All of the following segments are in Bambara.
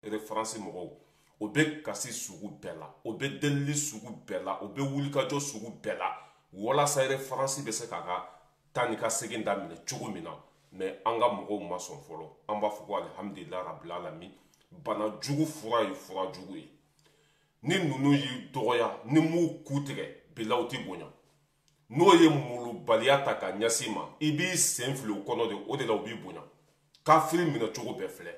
Référence mɔgɔw, o bɛ kasi sugu bɛɛ la, o bɛ delili sugu bɛɛ la, o bɛ wulikajɔ sugu bɛɛ la walasa référence bɛ se k'a ka taa ni ka segin daminɛ cogo min na. Mais an ka mɔgɔw ma sɔn fɔlɔ. An b'a fɔ ko alihamudulila rabil alamin. Bana jugu fura ye fura jugu ye. Ni ninnu y'i dɔgɔya, ni m'u ku tigɛ, bilaw t'i bonya. N'o ye molobaliya ta ka ɲɛsin ma, i b'i sen fili o kɔnɔ de, o de la u b'i bonya. Kafiri minɛ cogo bɛɛ filɛ.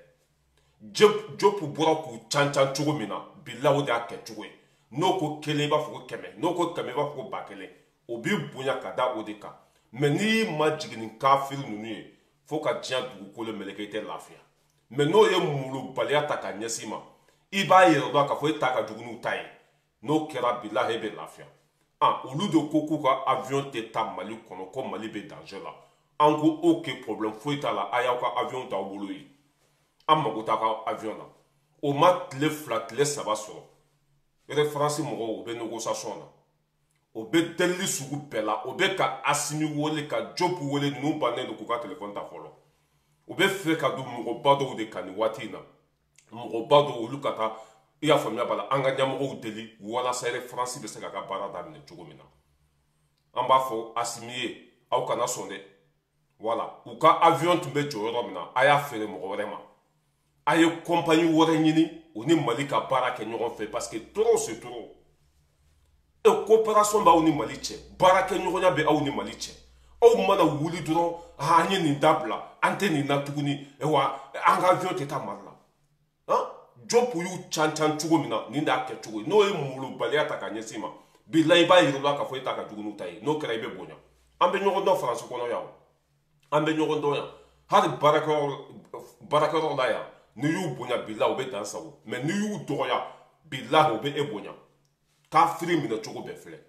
Jopu bɔra k'u can can cogo min na, bilaw o de y'a kɛ cogo ye. N'o ko kelen, i b'a fɔ ko 100, n'o ko 100, i b'a fɔ ko 1000. O b'i bonya ka da o de kan. Mais n'i ma jigin ni kafiri ninnu ye, fo ka diɲɛ dugukolo meleke, i tɛ lafiya. Mais n'o ye molobaliya ta ka ɲɛsin ma, i b'a yɛrɛ dɔn k'a fɔ e ta ka jugu n'u ta ye. N'o kɛra, bilahi, e bɛ lafiya. Ah, olu de ko k'u ka avion tɛ taa Mali kɔnɔ, ko Mali bɛ danger la. An ko ok, problème foyi t'a la, a y'aw ka avion t'aw bolo yen, an mago t'aw ka avion na. O ma tile 2, tile 3 sɔrɔ, référence mɔgɔw, o bɛ négociation na, o bɛ delili sugu bɛɛ la, o bɛ ka Asimi wele, ka Jopu wele. Ninnu bannen don k'u ka téléphone ta fɔlɔ. U bɛ fɛ ka don mɔgɔba dɔw de kan nin waati in na, mɔgɔba dɔw, olu ka taa, i y'a faamuya b'a la, an ka ɲɛmɔgɔw deli walasa référence bɛ se k'a ka baara daminɛ cogo min na. An b'a fɔ Asimi ye, aw kana sɔn dɛ. Wala u ka avion tun bɛ jɔ yɔrɔ min na, a y'a feere mɔgɔ wɛrɛ ma, a ye compagnie wɛrɛ ɲini, o ni Mali ka baara kɛ ɲɔgɔn fɛ, parce que trop c'est trop. E coopération b'aw ni Mali cɛ, baarakɛɲɔgɔnya bɛ aw ni Mali cɛ. Aw mana wuli dɔrɔn, an ye nin dabila, an tɛ nin na tuguni, wa an ka avion tɛ taa Mali la. Han, Jopu y'u can can cogo min na, nin de y'a kɛ cogo ye. N'o ye molobaliya ta ka ɲɛsin ma, bilahi, i b'a yir'u la k'a fɔ e ta ka jugu n'u ta ye. N'o kɛra, i bɛ bonya. An bɛ ɲɔgɔn dɔn Faransi kɔnɔ yan, an bɛ ɲɔgɔn dɔn yan, hali baarakɛyɔrɔ la yan. N'i y'u bonya, bilahi, u bɛ dan sago. Mais n'i y'u dɔgɔya, bilahi, u bɛ e bonya. Kafiri minɛ cogo bɛɛ filɛ.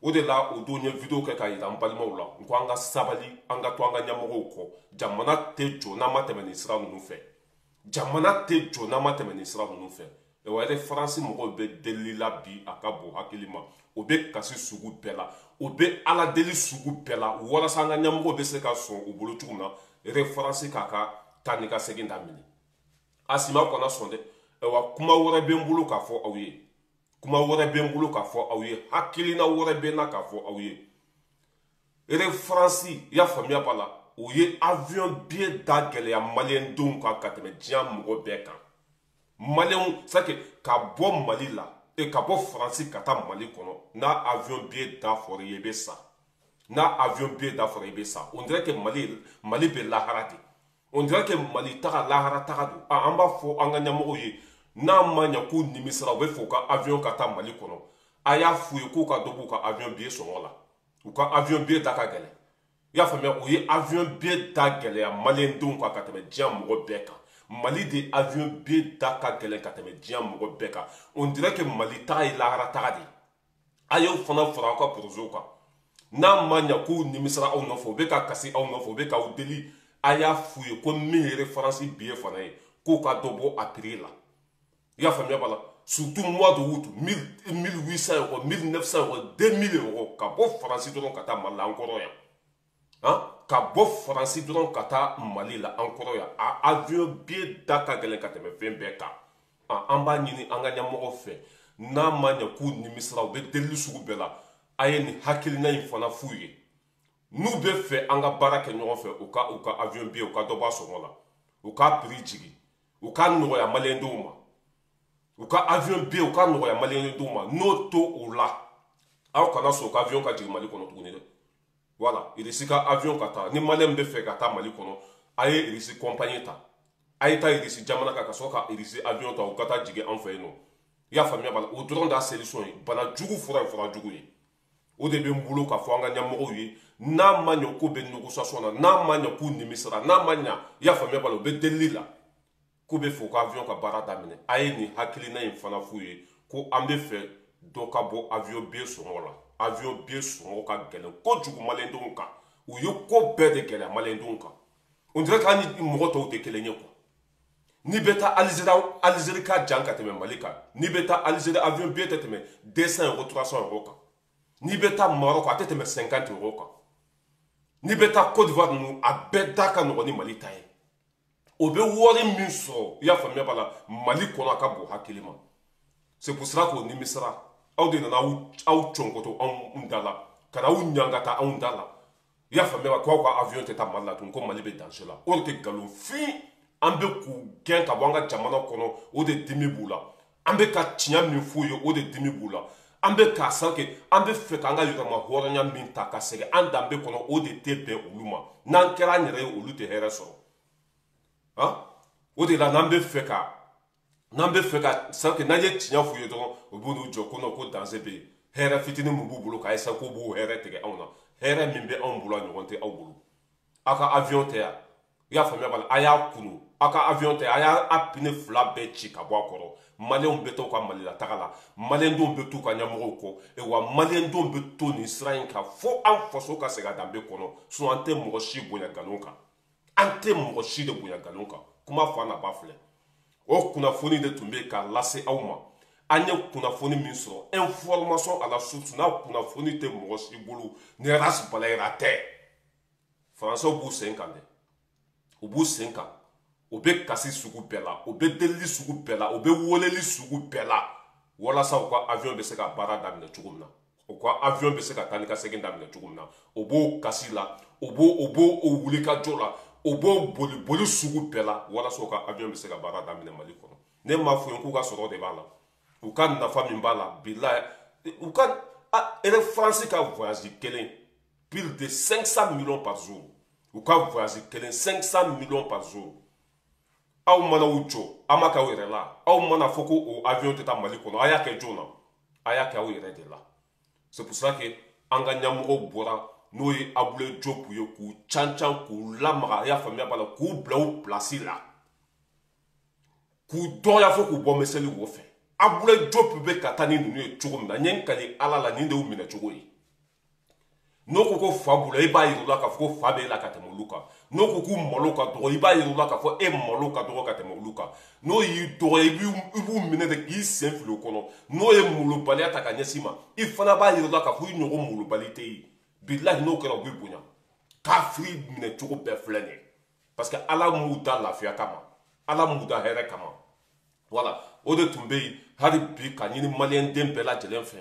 O de la, o don n ye vidéo kɛ k'a yira n balimaw la, n ko an ka sabali, an ka to an ka ɲɛmɔgɔw kɔ. Jamana tɛ jɔ n'an ma tɛmɛ nin sira ninnu fɛ. Jamana tɛ jɔ n'an ma tɛmɛ nin sira ninnu fɛ. Wa référence mɔgɔw bɛ delili la bi, a ka bon hakili ma, o bɛ kasi sugu bɛɛ la, o bɛ ala deli sugu bɛɛ la walasa an ka ɲɛmɔgɔw bɛ se ka sɔn u bolo cogo min na, référence k'a ka taa ni ka segin daminɛ. Asimi, aw kana sɔn dɛ. Wa kuma wɛrɛ bɛ n bolo k'a fɔ aw ye, kuma wɛrɛ bɛ n bolo k'a fɔ aw ye, hakilina wɛrɛ bɛ n na k'a fɔ aw ye. Référence, i y'a faamuya b'a la, o ye avion billet da gɛlɛya maliyɛndenw kan ka tɛmɛ diɲɛ mɔgɔ bɛɛ kan. Maliyɛnw, c'est que ka bɔ Mali la, e ka bɔ Faransi ka taa Mali kɔnɔ, n'a avion billet da fɔra i ye, i bɛ sa. N'a avion billet da fɔra, i bɛ sa. On dirait que Mali bɛ lahara de, on dirait que Mali taga lahara taga don. An b'a fɔ an ka ɲɛmɔgɔw ye, n'a ma ɲɛ k'u nimisara, u bɛ fɛ u ka avion ka taa Mali kɔnɔ, a y'a f'u ye k'u ka dɔ b'u ka avion billet sɔngɔ la. U ka avion billet da ka gɛlɛn, i y'a faamuya. U ye avion billet da gɛlɛya maliyɛndenw kan ka tɛmɛ diɲɛ mɔgɔ bɛɛ kan. Mali de avion billet da ka gɛlɛn ka tɛmɛ diɲɛ mɔgɔ bɛɛ kan. On dirait que Mali taga ye lahara taga de ye. A y'o fana fara aw ka projet kan. N'a ma ɲɛ k'u nimisara aw nɔfɛ, u bɛ ka kasi aw nɔfɛ, u bɛ k'aw deli, a y'a f'u ye ko min ye référence billet fana ye, k'u ka dɔ bɔ a prix la, i y'a faamuya b'a la. Surtout mois de août, 1800 euros, 1900 euros, 2000 euros, ka bɔ Faransi dɔrɔn ka taa Mali la an kɔrɔ yan. Han, ka bɔ Faransi dɔrɔn ka taa Mali la an kɔrɔ yan, a avion billet da ka gɛlɛn ka tɛmɛ fɛn bɛɛ kan. An b'a ɲini an ka ɲɛmɔgɔw fɛ, n'a ma ɲɛ k'u nimisara, u bɛ delili sugu bɛɛ la, a ye nin hakilina in fana f'u ye. N'u bɛ fɛ an ka baara kɛ ɲɔgɔn fɛ, u ka avion billet, u ka dɔ bɔ a sɔngɔ la, u k'a prix jigin, u k'a nɔgɔya maliyɛndenw ma. U ka avion billet, u k'a nɔgɔya maliyɛndenw ma. N'o to o la, aw kana sɔn u ka avion ka jigin Mali kɔnɔ tuguni dɛ. Voilà, Irisi ka avion ka taa, ni maliyɛn bɛ fɛ ka taa Mali kɔnɔ, a ye Irisi compagnie ta, a ye taa Irisi jamana kan ka sɔrɔ ka Irisi avion ta, u ka taa jigin an fɛ yen nɔ, i y'a faamuya b'a la. O dɔrɔn de y'a solution ye. Bana jugu fura ye fura jugu ye. O de bɛ n bolo k'a fɔ an ka ɲɛmɔgɔw ye. N'a ma ɲɛ k'u bɛ négociation na, n'a ma ɲɛ k'u nimisara, n'a ma ɲɛ, i y'a faamuya b'a la, u bɛ delili la k'u bɛ fɛ u ka avion ka baara daminɛ, a ye nin hakilina in fana f'u ye ko an bɛ fɛ dɔ ka bɔ avion billet sɔngɔ la. Avion billet sɔngɔ ka gɛlɛn kojugu maliyɛndenw kan. U ye ko bɛɛ de gɛlɛya maliyɛndenw kan. On dirait k'an ni mɔgɔ tɔw tɛ kelen ye quoi. N'i bɛ taa Alizeri, Alizeri ka jan ka tɛmɛ Mali kan. N'i bɛ taa Alizeri, avion billet tɛ tɛmɛ 200 euros, 300 euros kan. N'i bɛ taa Maroc, a tɛ tɛmɛ 50 euros kan. N'i bɛ taa Côte d'Ivoire ninnu, a bɛɛ da ka nɔgɔn ni Mali ta ye. O bɛ wari min sɔrɔ, i y'a faamuya b'a la, Mali kɔnɔ, a ka bon hakili ma. C'est pour cela k'o nimisara. Aw de nana aw cɔnkɔtɔ anw da la, ka na aw ɲangata anw da la. I y'a faamuya, ko aw ka avion tɛ taa Mali la tuguni, ko Mali bɛ danger la. O de tɛ nkalonfin. An bɛ k'u gɛn ka bɔ an ka jamana kɔnɔ, o de dimi b'u la. An bɛ ka tiɲɛ min f'u ye, o de dimi b'u la. An bɛ k'a san kɛ, an bɛ fɛ k'an ka yɛrɛma hɔrɔnya min ta ka segin an danbe kɔnɔ, o de tɛ bɛn olu ma. N'an kɛra an yɛrɛ ye, olu tɛ hɛrɛ sɔrɔ. Han, o de la n'an bɛ fɛ ka san kɛ, n'an ye tiɲɛ f'u ye dɔrɔn, u b'u n'u jɔ ko non, ko danger bɛ yen. Hɛrɛ fitinin min b'u bolo, k'a essayer k'u b'o hɛrɛ tigɛ anw na. Hɛrɛ min bɛ anw bolo, a ɲɔgɔn tɛ aw bolo. Aw ka avion tɛ yan, i y'a faamuya b'a la, a y'a kunu. Aw ka avion tɛ, a y'a pneu fila bɛɛ ci ka bɔ a kɔrɔ. Maliyɛnw bɛ to ka Mali la taga la, maliyɛndenw bɛ t'u ka ɲɛmɔgɔw kɔ, wa maliyɛndenw bɛ to nin sira in kan fo an faso ka segin a danbe kɔnɔ. Sinon an tɛ mɔgɔ si bonya nkalon kan, an tɛ mɔgɔ si de bonya nkalon kan. Kuma fɔ an na ba filɛ. O kunnafoni de tun bɛ yen k'a lase aw ma. An ye kunnafoni min sɔrɔ, information à la source, n'a kunnafoni tɛ mɔgɔ si bolo ni Ras Balayira tɛ. Faransɛw b'u sen kan dɛ, u b'u sen kan. U bɛ kasi sugu bɛɛ la, u bɛ delili sugu bɛɛ la, u bɛ weleli sugu bɛɛ la, walasa u ka avion bɛ se ka baara daminɛ cogo min na, u ka avion bɛ se ka taa ni ka segin daminɛ cogo min na. U b'o kasi la, u b'o o wulikajɔ la, u b'o boli boli sugu bɛɛ la, walasa u ka avion bɛ se ka baara daminɛ Mali kɔnɔ. Ne m'a fɔ ye k'u ka sɔrɔ de b'a la, u ka nafa min b'a la. Bilahi, u ka Air France ka voyage kelen, plus de 500 millions par jour. U ka voyage kelen, 500 millions par jour. Aw mana u jɔ, aw ma kɛ aw yɛrɛ la. Aw mana fɔ ko o avion tɛ taa Mali kɔnɔ, a y'a kɛ joona, a y'a kɛ aw yɛrɛ de la. C'est pour cela que an ka ɲɛmɔgɔw bɔra, n'o ye Abdoulaye Diop ye, k'u can can, k'u lamaga, a y'a faamuya b'a la, k'u bila u place la, k'u dɔgɔya fo k'u bɔ miseli wo fɛ. Abdoulaye Diop bɛ ka taa ni ninnu ye cogo min na, n ye n kali Ala la, nin de y'u minɛ cogo ye. N'o ko ko fa b'u la, i b'a yir'u la k'a fɔ ko fa b'e la ka tɛmɛ olu kan. N'o ko k'u malo ka dɔgɔ, i b'a yir'u la k'a fɔ e malo ka dɔgɔ ka tɛmɛ olu kan. N'o y'i dɔgɔya, i b'u minɛ de k'i sen fili o kɔnɔ. N'o ye molobaliya ta ka ɲɛsin ma, i fana b'a yir'u la k'a fɔ i ɲɔgɔn molobali tɛ yen. Bilahi, n'o kɛra, u b'i bonya. Kafiri minɛ cogo bɛɛ filɛ nin ye, parce que Ala m'u da lafiya kama, Ala m'u da hɛrɛ kama. Voilà, o de tun bɛ yen hali bi ka ɲini maliyɛn den bɛɛ lajɛlen fɛ,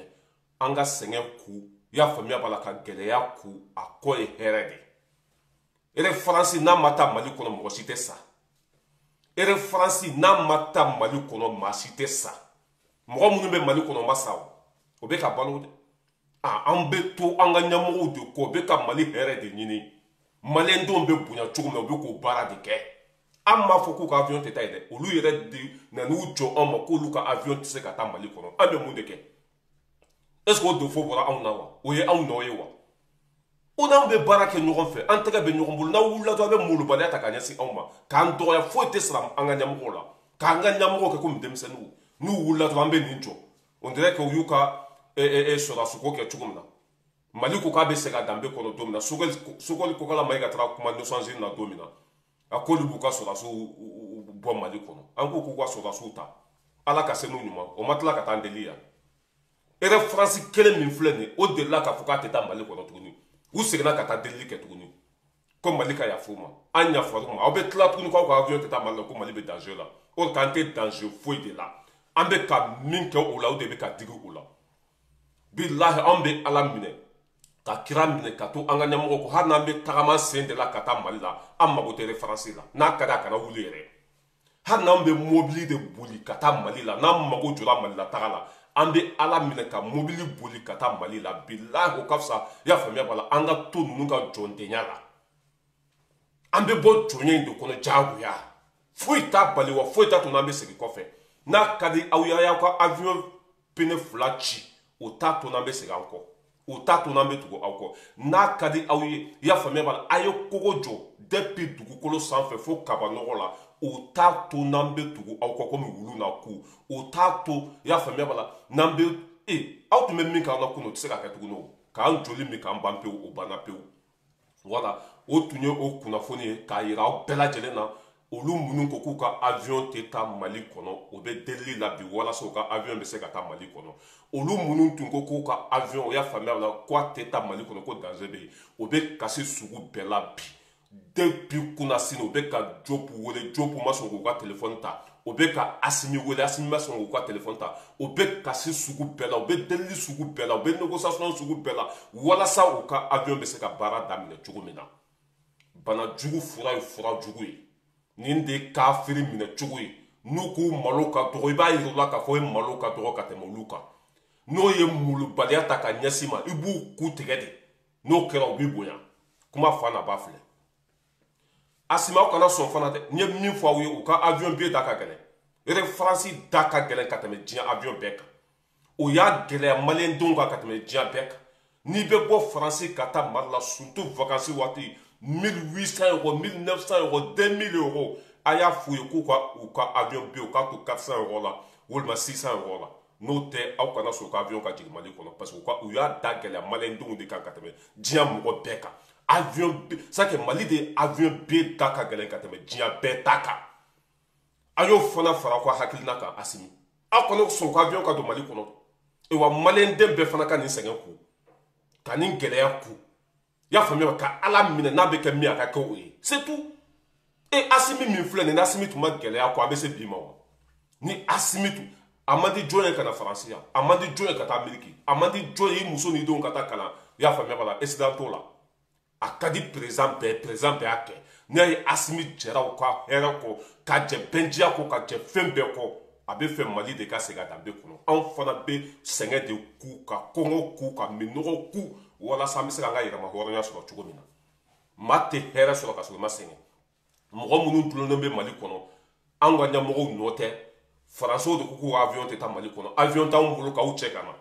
an ka sɛgɛn ku, i y'a faamuya b'a la, ka gɛlɛya ku, a kɔ ye hɛrɛ de ye. Air France n'a ma taa Mali kɔnɔ, mɔgɔ si tɛ sa. Air France n'a ma taa Mali kɔnɔ, maa si tɛ sa. Mɔgɔ minnu bɛ Mali kɔnɔ, o ma sa, o o bɛ ka balo dɛ. A an bɛ to an ka ɲɛmɔgɔw de kɔ, o bɛ ka Mali hɛrɛ de ɲini. Maliyɛndenw bɛ bonya cogo min na, u bɛ k'o baara de kɛ. An m'a fɔ k'u ka avion tɛ taa yen dɛ. Olu yɛrɛ de nan'u jɔ anw ma k'olu ka avion tɛ se ka taa Mali kɔnɔ. An bɛ mun de kɛ? Est ce que o défaut bɔra anw na wa? O ye anw nɔ ye wa? O n'anw bɛ baara kɛ ɲɔgɔn fɛ, an tɛgɛ bɛ ɲɔgɔn bolo. N'aw wulila dɔrɔn, a bɛ molobaliya ta ka ɲɛsin anw ma, k'an dɔgɔya. Foyi tɛ sara an ka ɲɛmɔgɔw la, k'an ka ɲɛmɔgɔw kɛ komi denmisɛnninw. N'u wulila dɔrɔn, an bɛ nin jɔ. On dirait que u y'u ka sɔrɔdasiko kɛ cogo min na. Mali ko k'a bɛ segin a danbe kɔnɔ don min na, Choguel Kokalla Maïga taara kuma Nations Unies na don min na, a k'olu b'u ka sɔrɔdasiw bɔ Mali kɔnɔ. An ko k'u ka sɔrɔdasiw ta, Ala ka se n'u ɲuman. O ma tila ka taa an deli yan. Air France kelen min filɛ nin ye, o delila k'a fɔ k'a tɛ taa Mali kɔnɔ tuguni. U seginna ka taa delili kɛ tuguni ko Mali ka yafa u ma. An yafar'u ma. Aw bɛ tila tuguni k'aw ka avion tɛ taa Mali la, ko Mali bɛ danger la. O k'an tɛ danger foyi de la. An bɛ ka min kɛ o la, o de bɛ ka digi u la. Bilahi, anw bɛ Ala minɛ ka kira minɛ ka to an ka ɲɛmɔgɔ ko, hali n'an bɛ tagama sen de la ka taa Mali la, an mago tɛ référence la. N'a ka di, a kana wuli yɛrɛ. Hali n'an bɛ mobili de boli ka taa Mali la, n'an mago jɔra Mali la taga la, an bɛ Ala minɛ ka mobili boli ka taa Mali la. Bilahi, o ka fisa. I y'a faamuya b'a la, an ka to ninnu ka jɔndenya la. An bɛ bɔ jɔnya in de kɔnɔ diyagoya. Foyi t'a bali wa, foyi t'a to n'an bɛ segin kɔfɛ. N'a ka di aw ye, a y'aw ka avion pneu fila ci, o t'a to n'an bɛ segin an kɔ, o t'a to n'an bɛ tugu aw kɔ. N'a ka di aw ye, i y'a faamuya b'a la, a ye kogo jɔ depuis dugukolo sanfɛ fo kabanɔgɔ la, o t'a to n'an bɛ tugu aw kɔ komi wulu n'a ku. O t'a to, i y'a faamuya b'a la, n'an bɛ e aw tun bɛ min k'an na kunun, o tɛ se ka kɛ tuguni. O k'an joli min k'an ban pewu, o banna pewu. Voilà, o tun ye o kunnafoni ye k'a yira aw bɛɛ lajɛlen na. Olu minnu ko k'u ka avion tɛ taa Mali kɔnɔ, o bɛ delili la bi walasa u ka avion bɛ se ka taa Mali kɔnɔ. Olu minnu tun ko k'u ka avion, o y'a faamuya la, k'a tɛ taa Mali kɔnɔ, ko danger bɛ yen, o bɛ kasi sugu bɛɛ la bi. Depuis kunasini, u bɛ ka Diop wele, Diop ma sɔn k'u ka telefɔni ta. U bɛ ka Asimi wele, Asimi ma sɔn k'u ka telefɔni ta. U bɛ kasi sugu bɛɛ la, u bɛ delili sugu bɛɛ la, u bɛ négociation sugu bɛɛ la walasa u ka avion bɛ se ka baara daminɛ cogo min na. Bana jugu fura ye fura jugu ye. Nin de ye kafiri minɛ cogo ye. N'u k'u malo ka dɔgɔ, i b'a yir'u la k'a fɔ e malo ka dɔgɔ ka tɛmɛ olu kan. N'o ye molobaliya ta ka ɲɛsin ma, i b'u ku tigɛ de. N'o kɛra, u b'i bonya. Kuma fa n'a ba filɛ. Asimi, aw kana sɔn fana dɛ. N ye min fɔ aw ye, u ka avion billet da ka gɛlɛn. Air France da ka gɛlɛn ka tɛmɛ diɲɛ avion bɛɛ kan. O y'a gɛlɛya maliyɛndenw kan ka tɛmɛ diɲɛ bɛɛ kan. N'i bɛ bɔ Faransi ka taa Mali la, surtout vacances waati, 1800 euros, 1900 euros, 2000 euros. A y'a f'u ye k'u ka u ka avion billet, u k'a to 400 euros la walima 600 euros la. N'o tɛ, aw kana sɔn u ka avion ka jigin Mali kɔnɔ, parce que u y'a da gɛlɛya maliyɛndenw de kan ka tɛmɛ diɲɛ mɔgɔ bɛɛ kan. Avion, c'est que Mali de avion billet da ka gɛlɛn ka tɛmɛ diɲɛ bɛɛ ta kan. A y'o fana fara aw ka hakilina kan. Asimi, aw kana sɔn u ka avion ka don Mali kɔnɔ. Wa maliyɛnden bɛɛ fana ka nin sɛgɛn ku ka nin gɛlɛya ku, i y'a faamuya, ka Ala minɛ n'a bɛ kɛ min, a ka kɛ o ye, c'est tout. E Asimi min filɛ nin, ni Asimi tun ma gɛlɛya kɔ, a bɛ se bi ma wa? Ni Asimi tun a man di jɔn ye ka na Faransi yan, a man di jɔn ye ka taa Ameriki, a man di jɔn ye i muso n'i denw ka taa kalan, i y'a faamuya b'a la, accident t'o la. A ka di président bɛɛ, président bɛɛ y'a kɛ. N'i y'a ye Asimi jɛra u ka hɛrɛ kɔ, ka jɛ bɛnjiya kɔ, ka jɛ fɛn bɛɛ kɔ, a bɛ fɛ Mali de ka segin a danbe kɔnɔ. Anw fana bɛ sɛgɛn de ku, ka kɔngɔ ku, ka minɔgɔ ku, walasa an bɛ se k'an ka yɛrɛma hɔrɔnya sɔrɔ cogo min na. Maa tɛ hɛrɛ sɔrɔ ka sɔrɔ i ma sɛgɛn. Mɔgɔ minnu dulonnen bɛ Mali kɔnɔ, anw ka ɲɛmɔgɔw nɔ tɛ. Faransiw de ko k'u ka avion tɛ taa Mali kɔnɔ. Avion t'anw bolo k'aw cɛ ka na.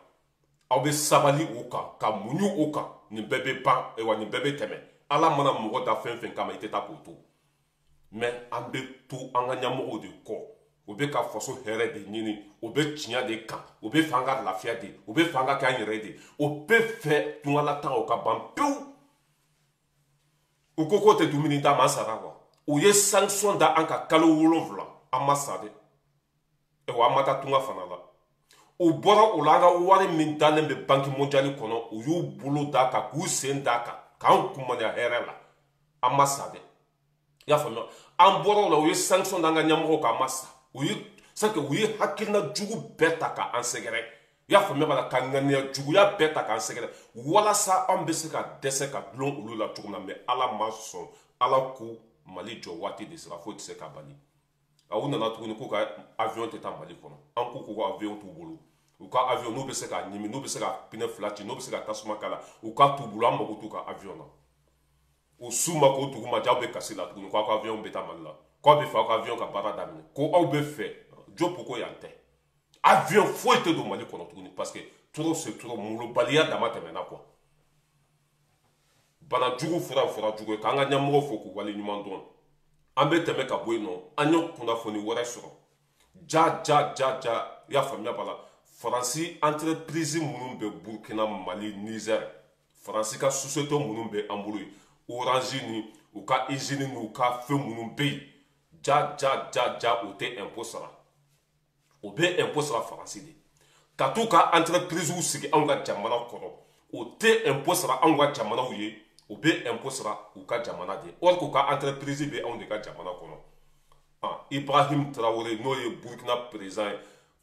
Aw bɛ sabali o kan, ka muɲu o kan. Nin bɛɛ bɛ ban, wa nin bɛɛ bɛ tɛmɛ. Ala mana mɔgɔ da fɛn fɛn kama, i tɛ taa k'o to. Mais an bɛ to an ka ɲɛmɔgɔw de kɔ. U bɛ ka faso hɛrɛ de ɲini, u bɛ tiɲɛ de kan, u bɛ fɛ an ka lafiya de, u bɛ fɛ an ka kɛ an yɛrɛ de, u bɛ fɛ tungalataw ka ban pewu. U ko k'o tɛ dumuni d'a ma, an sara wa. U ye sanction da an kan kalo 7, an ma sa dɛ. Wa an ma taa tunga fana la. U bɔra o la, an ka wari min dalen bɛ Banque mondiale kɔnɔ, u y'u bolo d'a kan, k'u sen d'a kan, k'an kunmaniya hɛrɛ la. An ma sa dɛ. I y'a faamuya? An bɔra o la, u ye sanction da an ka ɲɛmɔgɔw kan, an ma sa. U ye c'est que u ye hakilina jugu bɛɛ ta k'an sɛgɛrɛ. I y'a faamuya b'a la, ka ŋaniya juguya bɛɛ ta k'an sɛgɛrɛ walasa anw bɛ se ka dɛsɛ ka dulon olu la cogo min na. Mais Ala ma sɔn. Ala ko Mali jɔ waati de sera, foyi tɛ se ka bali. U nana tuguni k'u ka avion tɛ taa Mali kɔnɔ. An ko k'u ka avion t'u bolo. U ka avion, n'u bɛ se k'a ɲimi, n'u bɛ se ka pneu 2 ci, n'u bɛ se ka tasuma k'a la, u ka t'u bolo, an mago t'u ka avion na. O su ma k'o dugu ma jɛ, aw bɛ kasi la tuguni k'aw ka avion bɛ taa Mali la, k'aw bɛ fɛ aw ka avion ka baara daminɛ, ko aw bɛ fɛ. Diop ko yan tɛ, avion foyi tɛ don Mali kɔnɔ tuguni, parce que trop c'est trop. Molobaliya dama tɛmɛna quoi. Bana jugu fura ye fura jugu ye. K'an ka ɲɛmɔgɔw fo k'u wale ɲuman dɔn. An bɛ tɛmɛ ka bɔ yen nɔ, an ye kunnafoni wɛrɛ sɔrɔ. Ja ja ja ja, i y'a faamuya b'a la, Faransi entreprise minnu bɛ Burukina, Mali, Niger, Faransi ka société minnu bɛ an bolo yen, Orange ni u ka usine n'u ka fɛn minnu bɛ yen, ja ja ja ja, u tɛ impôt sara. O bɛ impôt sara Faransi de. Ka t'u ka entreprise sigi anw ka jamana kɔnɔ, o tɛ impôt sara anw ka jamanaw ye, o bɛ impôt sara u ka jamana de ye, or k'u ka entreprise bɛ anw de ka jamana kɔnɔ. Ibrahim Traoré, n'o ye Burukina président ye,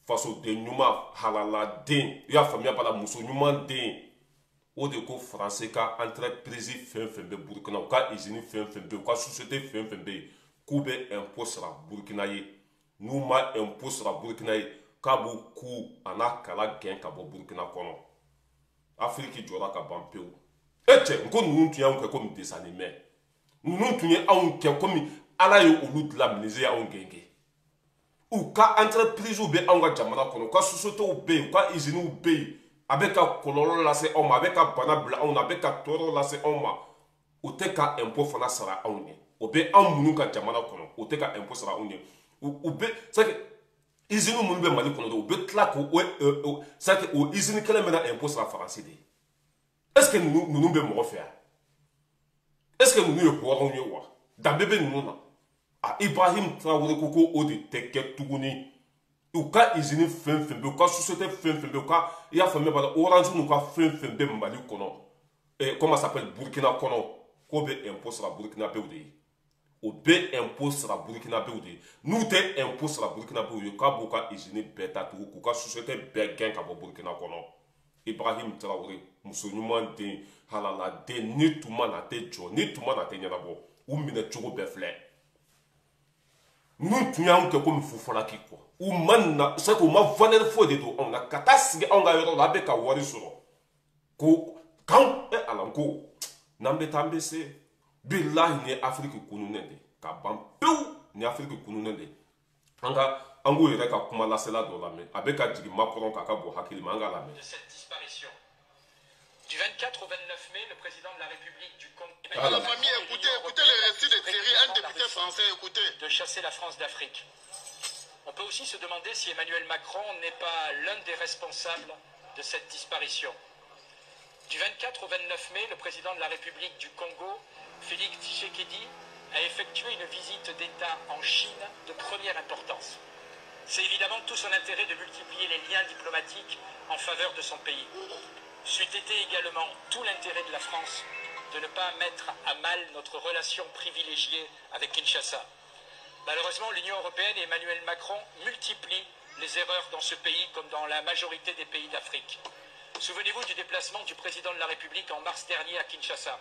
fasoden ɲuman, halaladen, i y'a faamuya b'a la, muso ɲuman den, o de ko Faransi ka entreprise fɛn fɛn bɛ Burukina, u ka usine fɛn fɛn bɛ yen, u ka société fɛn fɛn bɛ yen, k'u bɛ impôt sara Burukina ye. N'u ma impôt sara Burukina ye, k'a b'u ku a n'a kala gɛn ka bɔ Burukina kɔnɔ. Afiriki jɔra ka ban pewu. E cɛ, n ko ninnu tun y'anw kɛ komi dessin animé. Ninnu tun ye anw kɛ komi Ala ye olu dilan, menuisier y'anw gɛn. U ka entreprise bɛ anw ka jamana kɔnɔ, u ka sociétés bɛ yen, u ka usines bɛ yen. A bɛ ka kɔlɔlɔ lase anw ma, a bɛ ka bana bila anw na, a bɛ ka tɔɔrɔ lase anw ma. U tɛ ka impôt fana sara anw ye. O bɛ anw minnu ka jamana kɔnɔ, u tɛ ka impôt sara anw ye. U bɛ c'est que usine minnu bɛ Mali kɔnɔ, u bɛ tila k'o, c'est que o usine kelen bɛna impôt sara Faransi de ye. Est ce que ninnu bɛ mɔgɔ fɛ yan? Est ce que ninnu ye hɔrɔnw ye wa? Danbe bɛ ninnu na? A Ibrahim Traoré ko ko o de tɛ kɛ tuguni. U ka usine fɛn fɛn bɛ, u ka société fɛn fɛn bɛ, u ka, i y'a faamuya b'a la, Orange n'u ka fɛn fɛn bɛ Mali kɔnɔ, comment ça s'appelle, Burkina kɔnɔ, K'o bɛ impôt sara Burkinabéw de ye. O bɛ impôt sara Burkinabéw de ye. N'u tɛ impôt sara Burkinabéw ye, k'a b'u ka usine bɛɛ datugu, k'u ka société bɛɛ gɛn ka bɔ Burkina kɔnɔ. Ibrahim Traoré, muso ɲuman den, halala den, ni tuma na tɛ jɔ, ni tuma na tɛ ɲɛnabɔ. U minɛ cogo bɛɛ filɛ. N'u tun y'anw kɛ komi fufalaki quoi. U ma na, c'est que u ma valeur foyi de don anw na. Ka taa sigi anw ka yɔrɔ la, a bɛ ka wari sɔrɔ. Ko k'anw ala ko n'an bɛ taa an bɛ se. Bilahi ni ye Afiriki kununnen de ka ban pewu, ni Afiriki kununnen de. An ka an k'u yɛrɛ ka kuma lasela dɔ lamɛn, a bɛ ka jigin Macron k'a ka bɔ hakili ma, an k'a lamɛn. De cette disparition. Du 24 au 29 mai, le président de la République du Congo. Ah, la famille, écoutez, écoutez le récit de Thierry, un député français, écoutez. De chasser la France d'Afrique. On peut aussi se demander si Emmanuel Macron n'est pas l'un des responsables de cette disparition. Du 24 au 29 mai, le président de la République du Congo, Félix Tshisekedi, a effectué une visite d'État en Chine de première importance. C'est évidemment tout son intérêt de multiplier les liens diplomatiques en faveur de son pays. C'eût été également tout l'intérêt de la France de ne pas mettre à mal notre relation privilégiée avec Kinshasa. Malheureusement, l'Union européenne et Emmanuel Macron multiplient les erreurs dans ce pays comme dans la majorité des pays d'Afrique. Souvenez-vous du déplacement du président de la République en mars dernier à Kinshasa.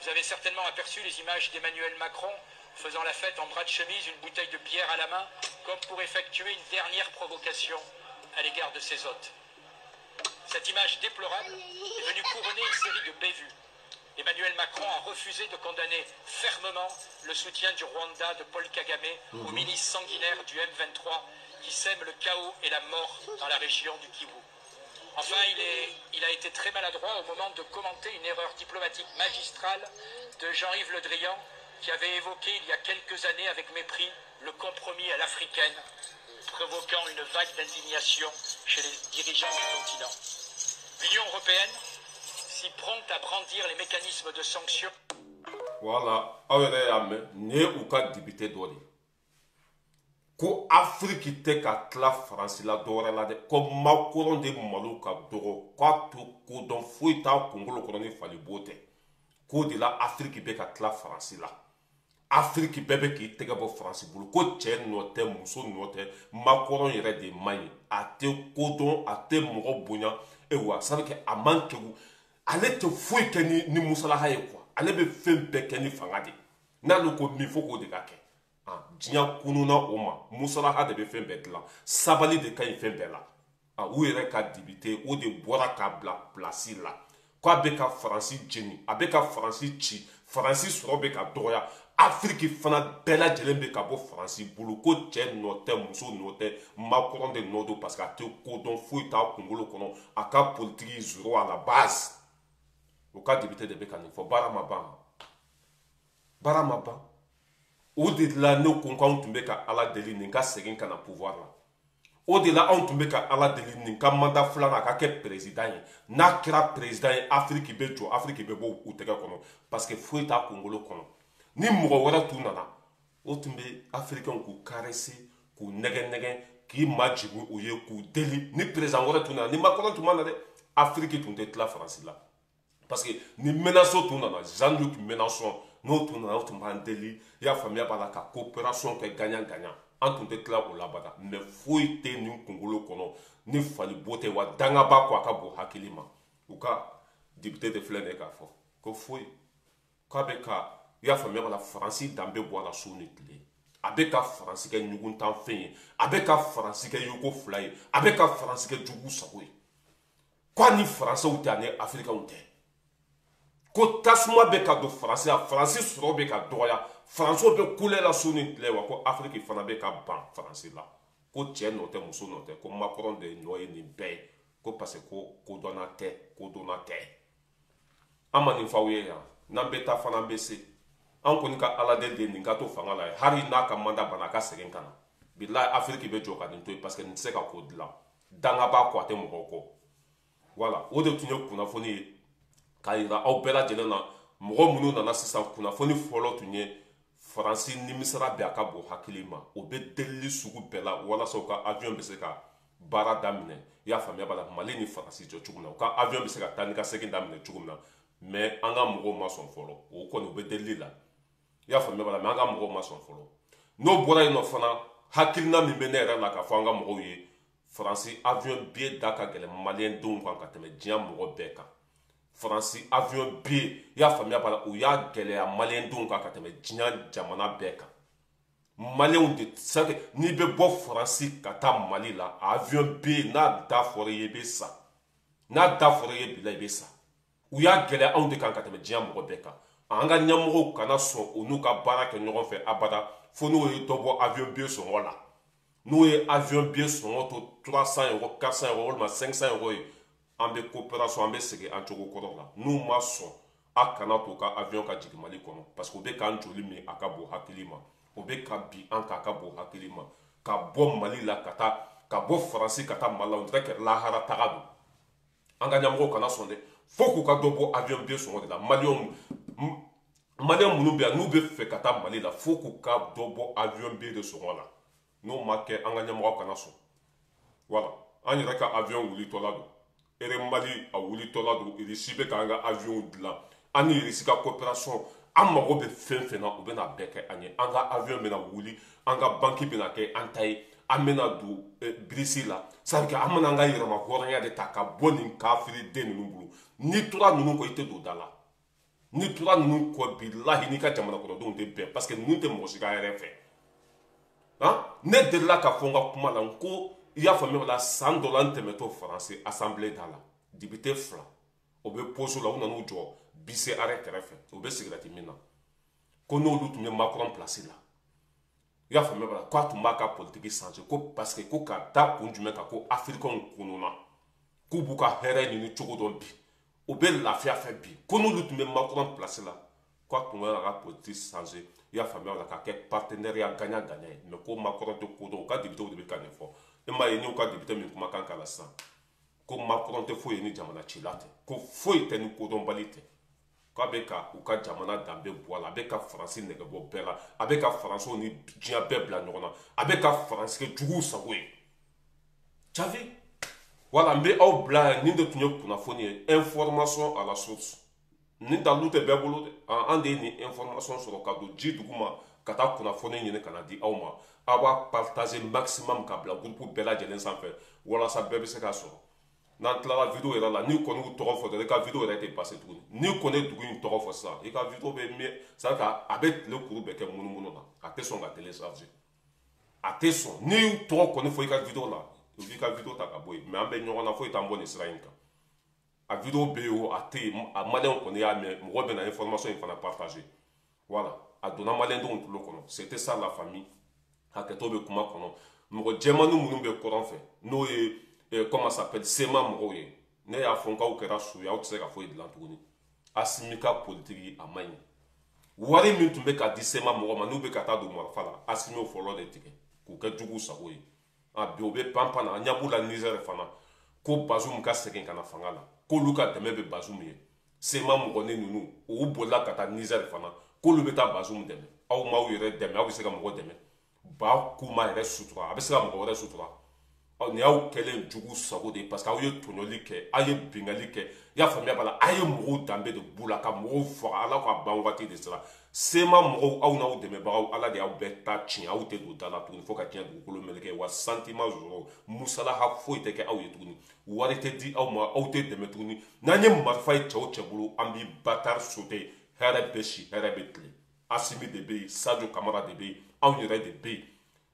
Vous avez certainement aperçu les images d'Emmanuel Macron faisant la fête en bras de chemise, une bouteille de bière à la main, comme pour effectuer une dernière provocation à l'égard de ses hôtes. Cette image déplorable est venue couronner une série de bévues. Emmanuel Macron a refusé de condamner fermement le soutien du Rwanda de Paul Kagame aux milices sanguinaires du M23 qui sèment le chaos et la mort dans la région du Kivu. Enfin, il a été très maladroit au moment de commenter une erreur diplomatique magistrale de Jean-Yves Le Drian qui avait évoqué il y a quelques années avec mépris le compromis à l'africaine, provoquant une vague d'indignation chez les dirigeants du continent. L'Union européenne, si prompte à brandir les mécanismes de sanctions. Voilà, aw yɛrɛ y'a mɛn, nin ye u ka député dɔ de ye. Ko Afiriki tɛ ka tila Faransi la dɔwɛrɛ la dɛ, ko Macron de malo ka dɔgɔ, k'a to kodɔn foyi t'a kunkolo kɔnɔ ni fali bo tɛ. K'o de la Afiriki bɛ ka tila Faransi la. Afiriki bɛɛ bɛ k'i tɛgɛ bɔ Faransi bolo, ko cɛ nɔ tɛ, muso nɔ tɛ, Macron yɛrɛ de man ɲi, a tɛ kodɔn, a tɛ mɔgɔ bonya, ewa ça veut dire a man kegu, ale tɛ foyi kɛ ni musalaha ye quoi, ale bɛ fɛn bɛɛ kɛ ni fanga de ye, n'ale ko min fo k'o de ka kɛ. Diɲɛ kununa o ma, musalaha de bɛ fɛn bɛɛ dilan, sabali de ka ɲi fɛn bɛɛ la. U yɛrɛ ka député o de bɔra k'a bila place la, k'a bɛ ka Faransi jeni, a bɛ ka Faransi ci, Faransi sɔrɔ bɛ ka dɔgɔya, Afiriki fana bɛɛ lajɛlen bɛ ka bɔ Faransi bolo, ko cɛ nɔ tɛ, muso nɔ tɛ, Macron de nɔ don parce que a tɛ kodɔn foyi t'a kunkolo kɔnɔ, a ka politique zéro à la base. O ka député de bɛ ka nin fɔ, baara ma ban, baara ma ban. O de la ne ko k'anw tun bɛ ka Ala deli nin ka segin ka na pouvoir la. O de la anw tun bɛ ka Ala deli nin ka mandat filanan a ka kɛ président ye. N'a kɛra président ye, Afiriki bɛ jɔ, Afiriki bɛ bɔ u tɛgɛ kɔnɔ parce que foyi t'a kunkolo kɔnɔ. Ni mɔgɔ wɛrɛ tun nana, o tun bɛ Africains k'u caresser, k'u nɛgɛ nɛgɛ, k'i majigin u ye, k'u deli. Ni président wɛrɛ tun nana, ni Macron tun ma na dɛ, Afiriki tun tɛ tila Faransi la. Parce que ni Mélenchon tun nana, Jean-Luc Mélenchon, n'o tun nana, o tun b'an deli, i y'a faamuya b'a la, ka coopération kɛ gagnant gagnant. An tun tɛ tila o la bada, mais foyi tɛ nin kunkolo kɔnɔ ni fali bo tɛ, wa dangaba ko a ka bon hakili ma. U ka député de filɛ nin ye k'a fɔ ko foyi k'a bɛ ka, i y'a faamuya b'a la, Faransi danbe bɔ a la su ni tile. A bɛ ka Faransi kɛ ɲuguntanfɛn ye, a bɛ ka Faransi kɛ yoko fila ye, a bɛ ka Faransi kɛ jugu sago ye. K'a ni Faransɛw tɛ, ani Afirikɛnw tɛ. Ko tasuma bɛ ka don Faransi la, Faransi sɔrɔ bɛ ka dɔgɔya, Faransiw bɛ kule la su ni tile, wa ko Afiriki fana bɛ ka ban Faransi la. Ko cɛ nɔ tɛ, muso nɔ tɛ, ko Macron de nɔ ye nin bɛɛ ye, ko parce que ko kodɔnna tɛ, kodɔnna tɛ. An ma nin f'aw ye yan, n'an bɛ taa fana an bɛ se. An kɔni ka Ala deli de nin ka to fanga la ye, hali n'a ka mandat banna a ka segin ka na. Bilahi Afiriki bɛ jɔ ka nin to yen parce que nin tɛ se ka ko dilan. Danga b'a kɔ, a tɛ mɔgɔw kɔ. Voilà, o de tun ye kunnafoni ye k'a yira aw bɛɛ lajɛlen na. Mɔgɔ minnu nana sisan, kunnafoni fɔlɔ tun ye Faransi nimisara bɛ a ka bon hakili ma, o bɛ delili sugu bɛɛ la walasa u ka avion bɛ se ka baara daminɛ. I y'a faamuya b'a la, Mali ni Faransi jɔ cogo min na, u ka avion bɛ se ka taa ni ka segin daminɛ cogo min na. Mais an ka mɔgɔw ma sɔn fɔlɔ, o kɔni u bɛ delili la, i y'a faamuya b'a la, mais an ka mɔgɔw ma sɔn fɔlɔ. N'o bɔra yen nɔ fana, hakilina min bɛ ne yɛrɛ la k'a fɔ an ka mɔgɔw ye, Faransi avion billet da ka gɛlɛn maliyɛn denw kan ka tɛmɛ diɲɛ mɔgɔ bɛɛ kan. Faransi avion billet, i y'a faamuya b'a la, u y'a gɛlɛya maliyɛn denw kan ka tɛmɛ diɲɛ jamana bɛɛ kan. Maliyɛnw de c'est n'i bɛ bɔ Faransi ka taa Mali la, avion billet n'a da fɔra i ye i bɛ sa, n'a da fɔra i ye bila i bɛ sa. U y'a gɛlɛya anw de kan ka tɛmɛ diɲɛ mɔgɔ bɛɛ kan. An ka ɲɛmɔgɔw kana sɔn u n'u ka baara kɛ ɲɔgɔn fɛ abada fo n'o ye dɔ bɔ avion billet sɔngɔ la. N'o ye avion billet sɔngɔ to 300 euros, 400 euros walima 500 euros ye, an bɛ coopération, an bɛ segin an cogo kɔrɔ la. N'u ma sɔn, a kana to ka avion ka jigin Mali kɔnɔ, parce que u bɛ k'an joli min a ka bon hakili ma, o bɛ ka bi an kan a ka bon hakili ma. Ka bɔ Mali la ka taa, ka bɔ Faransi ka taa Mali la, on dirait que lahara taga don. An ka ɲɛmɔgɔw kana sɔn dɛ, fo k'u ka dɔ bɔ avion billet sɔngɔ de la. Maliyɛn minnu bɛ yan n'u bɛ fɛ ka taa Mali la, fo k'u ka dɔ bɔ avion billet de sɔngɔ la. N'o ma kɛ, an ka ɲɛmɔgɔw kana sɔn. Voilà, an yɛrɛ ka avion wulitɔla don, Air Mali a wulitɔla don. Irisi bɛ k'an ka avion dilan, an ni Irisi ka coopération, an mago bɛ fɛn fɛn na, u bɛna bɛɛ kɛ an ye. An ka avion bɛna wuli, an ka banque bɛna kɛ an ta ye, an bɛna don BRICS la. C'est à dire que an bɛna an ka yɛrɛma hɔrɔnya de ta ka bɔ nin kafiriden ninnu bolo. N'i tora ninnu kɔ, i tɛ don da la. N'i tora ninnu kɔ, bilahi n'i ka jamana kɔnɔdenw tɛ bɛn, parce que ninnu tɛ mɔgɔ si ka hɛrɛ fɛ. Han, ne delila ka fɔ n ka kuma la, n ko i y'a faamuya la, san dɔ la n tɛmɛtɔ Faransi assemblée da la, député fila o bɛ pause la, u nan'u jɔ bus arrêt kɛrɛfɛ, u bɛ sigirɛti min na, ko n'olu tun bɛ Macron place la, i y'a faamuya la, k'a tun b'a ka politique changer, ko parce que ko ka da kun jumɛn kan, ko Africains kununa, k'u b'u ka hɛrɛ ɲini cogo dɔn bi, u bɛ lafiya fɛ bi, ko n'olu tun bɛ Macron place la, k'a tun bɛ ka politique changer, i y'a faamuya la, k'a kɛ partenariat gagnant gagnant ye. Mais ko Macron tɛ ko dɔn, u ka député de bɛ ka nin fɔ. E m'a ye, n'u ka député min kumakan k'a la sisan, ko Macron tɛ foyi ye ni jamana cila tɛ, ko foyi tɛ ni kodɔnbali tɛ, k'a bɛ ka u ka jamana danbe bɔ a la, a bɛ ka Faransi nɛgɛ bɔ bɛɛ la, a bɛ ka Faransiw ni diɲɛ bɛɛ bila ɲɔgɔn na, a bɛ ka Faransi kɛ juguw sago ye. Cavi, voilà, n bɛ aw bila yan. Nin de tun ye kunnafoni ye, information à la source. Nin dalu tɛ bɛɛ bolo dɛ, an de ye nin information sɔrɔ ka don ji duguma ka taa kunnafoni ɲini ka na di aw ma. Aw b'a partager maximum ka bila groupe bɛɛ lajɛlen sanfɛ walasa bɛɛ bɛ se k'a sɔrɔ. N'an tilala vidéo yɛrɛ la, n'i kɔni y'u tɔgɔ fɔ dɔrɔn, i ka vidéo yɛrɛ tɛ passer tuguni. N'i kɔni ye dugu in tɔgɔ fɔ sisan, i ka vidéo bɛ mi, c'est à dire a bɛ tile kuru bɛɛ kɛ munumunu na, a tɛ sɔn ka télécharger, a tɛ sɔn. N'i y'u tɔgɔ kɔni fɔ i ka vidéo la, u b'i ka vidéo ta ka bɔ yen. Mais an bɛ ɲɔgɔn na, foyi t'an bɔ nin sira in kan. A vidéo bɛ yen o, a tɛ yen, a maliyɛnw kɔni y'a mɛn, mɔgɔ bɛ na information in fana partager. Voilà, a donna maliyɛndenw tulo kɔnɔ. C'était ça la famille. Hakɛto bɛ kuma kɔnɔ. Mɔgɔ jɛmannin minnu bɛ kɔrɔn fɛ, n'o ye comment ça s'appelle, CMA mɔgɔw ye, ne y'a fɔ n k'aw kɛra su ye, aw tɛ se ka foyi dilan tuguni. Asimi ka politiki a man ɲi. Wari min tun bɛ ka di CMA mɔgɔ ma, n'u bɛ ka taa don marifa la, Asimi fɔlɔ de tigɛ k'u kɛ jugu sago ye. A bi o bɛ panpan na, an ɲɛ b'u la Niger fana, ko Bazoum ka segin ka na fanga la, k'olu ka dɛmɛ bɛ Bazoum ye. CMA mɔgɔnin ninnu, u bolila ka taa Niger fana, k'olu bɛ taa Bazoum dɛmɛ. Aw m'aw yɛrɛ dɛmɛ, aw bɛ se ka mɔgɔ dɛmɛ? Ba k'u ma yɛrɛ sutura, a bɛ se ka mɔgɔ wɛrɛ sutura? Aw nin y'aw kɛlen jugu sago de ye, parce que aw ye tɔɲɔli kɛ, aw ye bingali kɛ, i y'a faamuya b'a la, aw ye mɔgɔw danbe de b'u la ka mɔgɔw faga. Ala ka ban waati de sera. CMA mɔgɔw, aw n'aw dɛmɛbagaw, Ala de y'aw bɛɛ ta tiɲɛ. Aw tɛ don da la tuguni fo ka diɲɛ dugukolo meleke. Wa sentiment zéro, musalaha foyi tɛ kɛ aw ye tuguni, wari tɛ di aw ma, aw tɛ dɛmɛ tuguni. N'an ye marifa ye cɛw cɛ bolo, an b'i batari sauter. Hɛrɛ bɛ si, hɛrɛ bɛ tile. Asimi de bɛ yen, Sadio Kamara de bɛ yen, anw yɛrɛ de bɛ yen.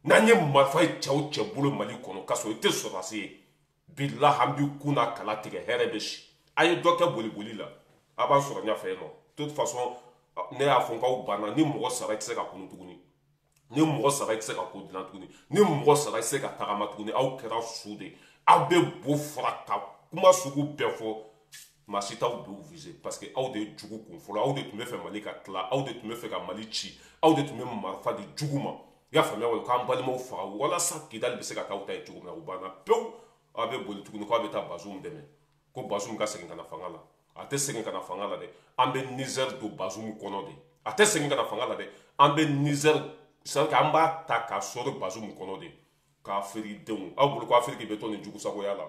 N'an ye marifa ye cɛw cɛ bolo Mali kɔnɔ, k'a sɔrɔ i tɛ sɔrɔdasi ye, bilahi an b'i kun n'a kala tigɛ. Hɛrɛ bɛ si. A ye dɔ kɛ boliboli la, a b'an sɔrɔ ɲɛfɛ yen nɔ. De toute façon, ne y'a fɔ n k'aw banna. Ni mɔgɔ sara, i tɛ se ka kunu tuguni. Ni mɔgɔ sara, i tɛ se ka ko dilan tuguni. Ni mɔgɔ sara, i tɛ se ka tagama tuguni. Aw kɛra su de, aw bɛ bo fara ka kuma sugu bɛɛ fɔ, maa si t'aw b'u viser, parce que aw de ye jugu kun fɔlɔ, aw de tun bɛ fɛ Mali ka tila, aw de tun bɛ fɛ ka Mali ci, aw de tun bɛ marifa di jugu ma, i y'a faamuya, wa k'an balimaw faga walasa Kidali bɛ se ka k'aw ta ye cogo min na. O banna pewu. Aw bɛ boli tuguni k'aw bɛ taa Bazoum dɛmɛ, ko Bazoum ka segin ka na fanga la. A tɛ segin ka na fanga la dɛ, an bɛ Niger don Bazoum kɔnɔ de. A tɛ segin ka na fanga la dɛ, an bɛ Niger, c'est à dire an b'a ta k'a sɔrɔ Bazoum kɔnɔ de, k'a feere denw. Aw bolo ko Afiriki bɛ to nin jugusagoya la.